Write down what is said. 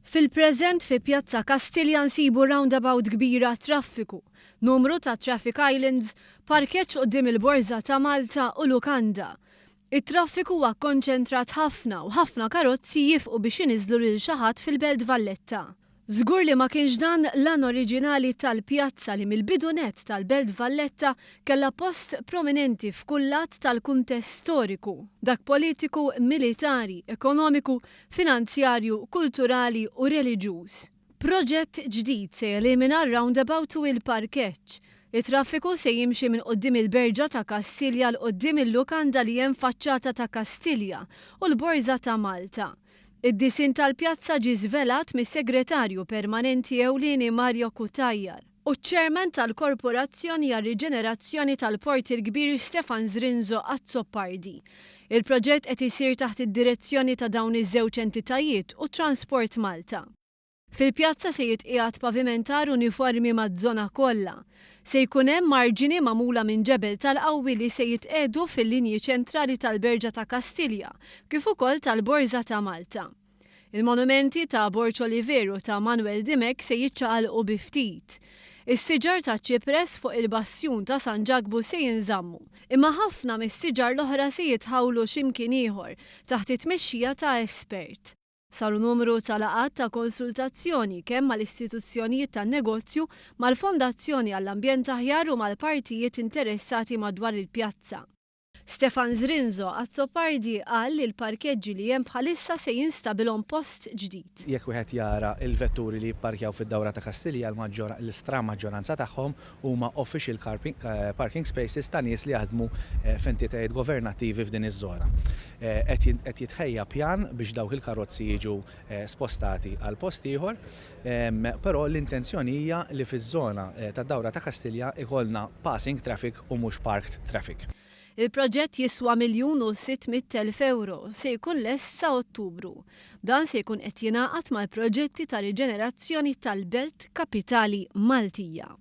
Fil-preżent fi Pjazza Kastilja nsibu roundabout kbira għat-traffiku, numru ta' traffic islands, parkeġġ quddiem il-Borża ta' Malta u lukanda. It-traffiku huwa kkonċentrat ħafna u ħafna karozzi jiefqu biex iniżżlu lil xi ħadd fil-Belt Valletta. Żgur li ma kienx dan l-għan oriġinali tal-pjazza li mill-bidu nett tal-Belt Valletta kellha post prominenti f'kull lat tal-kuntest storiku, dak politiku, militari, ekonomiku, finanzjarju, kulturali u reliġjuż. Proġett ġdid se jelimina r-roundabout u l-parkeġġ. It-traffiku se jimxi minn quddiem il-Berġa ta' Kastilja 'l quddiem il-lukanda li hemm faċċata ta' Kastilja u l-Borża ta' Malta. Id-disinn tal-pjazza ġie żvelat mis-Segretarju Permanenti Ewlieni Mario Cutajar u ċ-Chairman tal-Korporazzjoni għar-Riġenerazzjoni tal-Port il-Kbir Stefan Zrinzo Azzopardi. Il-proġett qed isir taħt id-direzzjoni ta' dawn iż-żewġ entitajiet u Transport Malta. Fil-pjazza se jitqiegħed pavimentar uniformi maż-żona kollha. Se jkun hemm marġini magħmula minn ġebel tal-qawwi li se jitqiegħdu fil-linji ċentrali tal-Berġa ta' Kastilja kif ukoll tal-Borża ta' Malta. Il-monumenti ta' Borg Olivier u ta' Manuel Dimech se jiċċaqalqu bi ftit. Is-siġar taċ-ċipress fuq il-bastjun ta' San Ġakbu se jinżammu, imma ħafna mis-siġar l-oħra se jitħawlu xi mkien ieħor taħt it-tmexxija ta' espert. Saru numru ta' laqgħat ta' konsultazzjoni kemm mal-istituzzjonijiet tan-negozju, mal-Fondazzjoni għall-Ambjent Aħjar u mal-partijiet interessati madwar il-pjazza. Stefan Zrinzo Azzopardi qal li l-parkeġġi li hemm bħalissa se jinstabilhom post ġdid. Jekk wieħed jara l-vetturi li jipparkjaw fid-dawra ta' Kastilja l-istramaġġoranza tagħhom huma official car parking spaces ta' nies li jaħdmu f'entitajiet governattivi f'din iż-żona. Qed jitħejja pjan biex dawk il-karozzi jiġu spostati għal post ieħor, però l-intenzjoni hija li fiż-żona tad-dawra ta' Kastilja jkollna passing traffic u mhux parked traffic. Il-proġett jiswa 1,600,000 ewro u se jkun lest sa Ottubru. Dan se jkun qed jingħaqad mal-proġetti ta' riġenerazzjoni tal-belt kapitali Maltija.